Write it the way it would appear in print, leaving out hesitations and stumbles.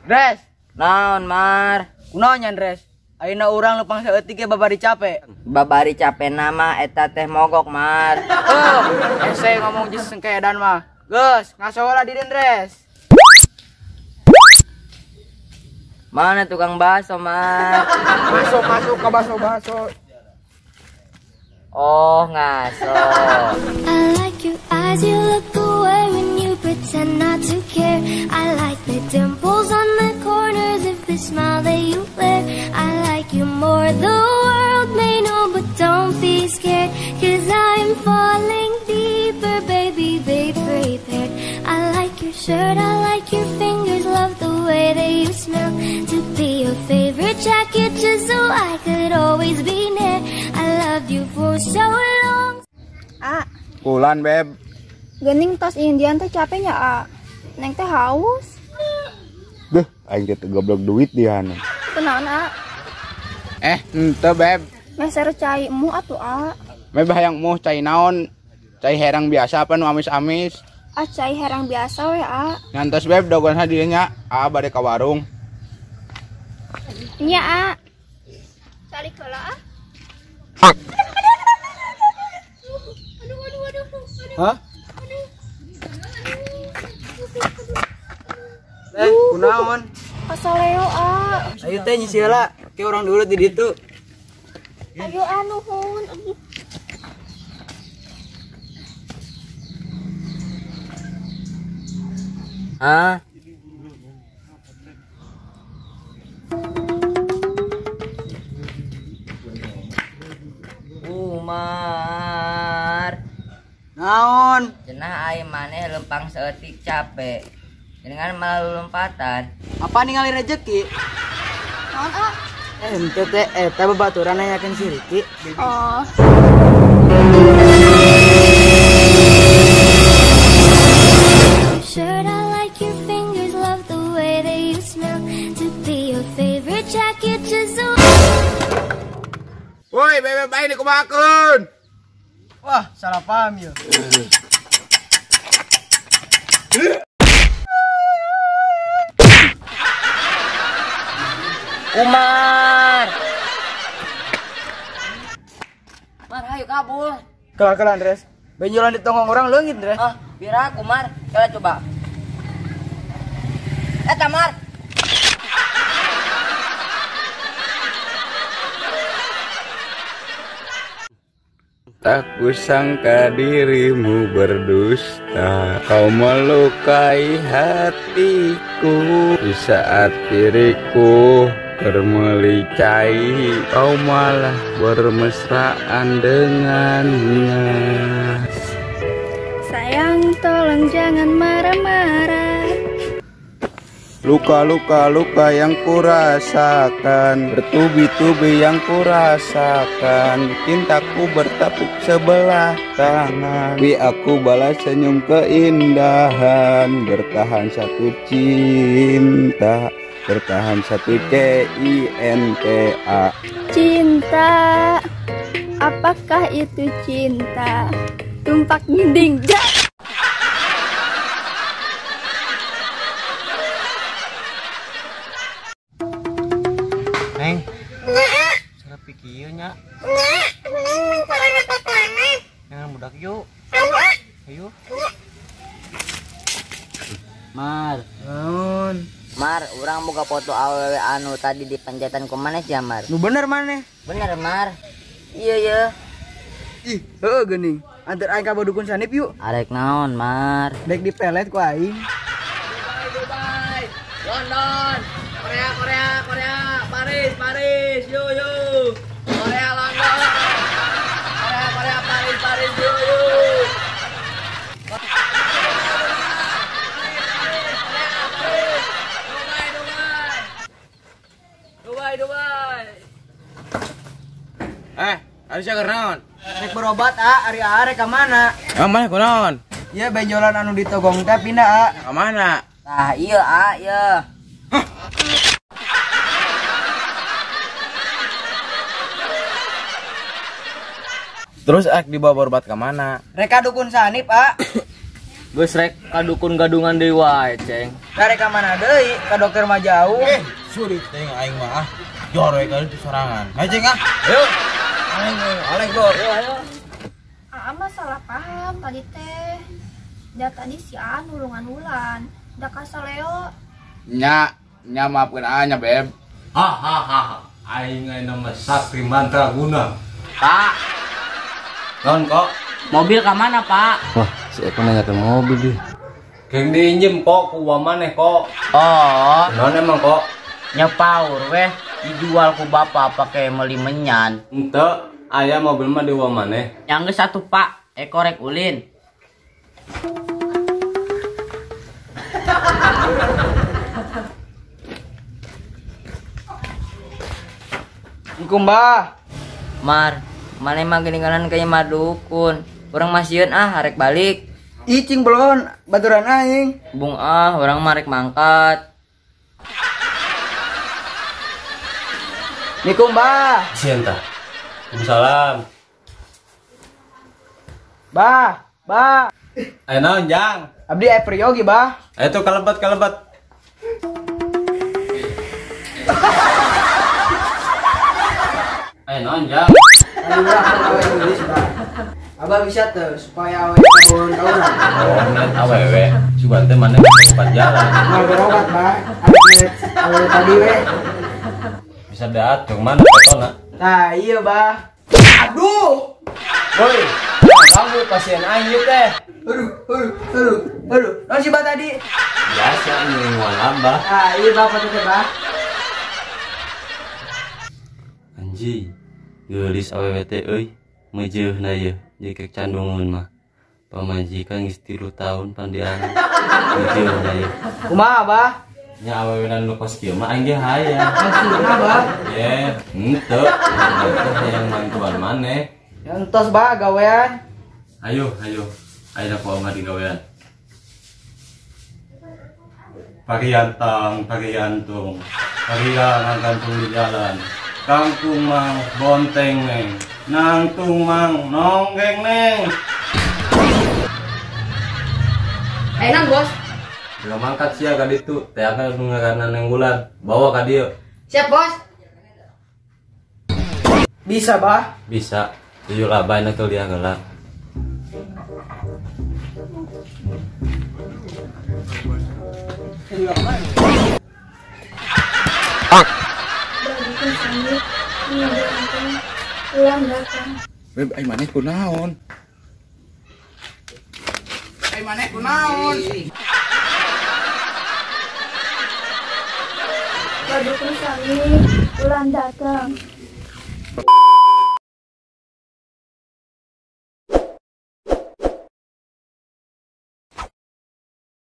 Dres. Naon, Mar? Kunaon nya, Dres? Ayeuna urang lempang saeutik ge babari capek. Babari capek nama eta teh mogok, Mar. Oh, ese ngomong jeung sengkedan mah. Geus, ngaso lah di Dres. Mana tukang bakso, Mar? Masuk, masuk ke bakso-bakso. Oh, ngaso. I like your eyes, you look away when you pretend not to care. I like the dimples on the corners of the smile that you wear. I like you more, the world may know, but don't be scared, 'cause I'm falling deeper, baby, be prepared. I like your shirt, I like your fingers, love the way that you smell. To be your favorite jacket just so I could always be near. I loved you for so long. Ah. Kulan, Beb. Gening tos Indian teh capeknya, ah. Neng teh haus. Duh, aing teh goblok duit di hana. Kunaon, ah? Henteu, Beb. Meser cai mu atuh, ah. Meh hayang mu cai naon? Cai herang biasa apa nu amis-amis? Ah, cai herang biasa we, ah. Ngantos, Beb, dagoan hadiah nya. Ah, bade ka warung. Nya, ah. Calik heula, ah. Aduh, aduh, aduh, aduh. Hah? Kunaon? Kasaleo, ah. Ayo teh nyisi heula, ke urang dulu di ditu. Ayo nuhun. Hah? Umar. Naon? Cenah ai maneh lempang saeutik capek. Dengan malah lompatan. Apa ningali rezeki? Naon, ah? Ente teh eta babaturan nanyakeun si Riki. Oh. Shirt, I like your fingers, love the way that you smell. To be your favorite jacket just so. Woi, bebek aing dikumahakeun. Wah, salah paham ya. Umar. Mar, ayo kabur. Kelar-kelar, Andres. Benjolan di tonggong orang leungit, Andres. Ah, biar aku, Mar. Kala coba. Tamar. Tak kusangka dirimu berdusta, kau melukai hatiku. Di saat diriku bermelicai, kau malah bermesraan dengannya. Sayang, tolong jangan marah-marah. Luka-luka luka yang kurasakan, bertubi-tubi yang kurasakan. Cintaku bertepuk sebelah tangan, tapi aku balas senyum keindahan. Bertahan satu cinta, bertahan satu C-I-N-T-A. Cinta, apakah itu cinta? Tumpak dinding. Neng, serap pikir nya. Jangan budak yuk. Ayo. Mar. Naon? Mar, urang boga foto awewe anu tadi di panjaitan ku maneh ya, Mar. Nu bener maneh? Bener, Mar. Iya, ya. Ih, heueuh geuning. Antar aing ka dukun sanip yuk. Arek naon, Mar? Dek dipelet ku aing. Dubai, Dubai. London, Korea, Korea, Korea, Paris, Paris, yo yo. Korea, London. Korea, Korea, Paris, Paris, yo yo. Dubai, Dubai. Dubai, Dubai. Ari sia keur naon? Rek berobat, ah, ari arek ka mana? Emang mana kunaon? Ieu benjolan anu di togong teh pindah, ah. Ka mana? Tah, iya, ah, iya. Terus ak dibawa berobat ke mana? Reka dukun sanip, ah. Geus rek ka dukun gadungan deui wae, Ceng. Rek ka mana deui? Ka dokter mah jauh. Sulit teh aing mah ah. Jor we ka ditu sorangan. Hayu Ceng ah. Ayo. Aing oleh go. Ayo, ayo. Aa mah salah paham tadi teh. Da tadi si Aa nulungan Wulan. Da kasaleo. Nya, nya maafkeun Aa nya, Beb. Ha ha ha. Aing ayeuna mah sakti mantraguna. Pak. Naon kok? Mobil ka mana, Pak? Wah, si Eko nanya ke mobil deh. Geng diinjem kok ku maneh kok. Oh, naon emang kok? Nya paur weh dijual ku bapak pakai meuli menyan. Henteu, aya mobil mah di maneh. Yang geus satu, Pak. Eko rek ulin. Engkum, Bah. Mar, maneh mah geuninganan ka imah dukun. Urang mah sieun ah arek balik. Icing belon baturan aing. Bung ah, urang mah rek mangkat. Nikum, Bah. Sieun tah. Waalaikumsalam. Bah, Bah. Ayo naon, Jang? Abdi aya priyogi, Bah. Ayo tuh kalebet, kalebet. Ayo naon, Jang? Tadi urang awewe geulis, Bah. Abah bisa teu supaya awewe kabogohan ka urang. Oh, ngeliat awewe. Sugan teh maneh berobat jalan. Moal berobat, Bah. Arek ngeliat awewe tadi we. Bisa diatur mana fotona. Nah, iya, Bah. Aduh. Woi, ganggu pasien aing ieu teh. Aduh, aduh, aduh, aduh. Naon si Bah tadi? Biasa ngiringan abah. Ah, iya Bah, foto teh, Bah. Anjing, geulis awewe teh euy, meujeuna ieu jadi kecandungan mah. Pamajikan geus 3 tahun pandian. Meujeuna ieu. Kumaha, Bah? Nya awewe nu kos kieu mah aing ge hayang. Maksudna, Bah? Ye, henteu. Henteu hayang mantuan maneh. Ya entos, Bah, gawean. Ayo, ayo. Ayo ku abah digawean. Pariantang, pariantung. Pariangan kantung di jalan. Kangkung mang, bonteng neng. Nangtung mang, nonggeng neng. Ayo nang, Bos. Belum angkat sia ka ditu, teh akan nu ngaranna Neng Wulan. Bawa ka dieu. Siap, Bos. Bisa, Bah? Bisa. Tujuh lah, bae na tuh dia heula. Dukun sanggup meninggalkan Wulan datang. Beb, ai maneh kunaon? Ai maneh kunaon? Dukun sanggup Wulan datang.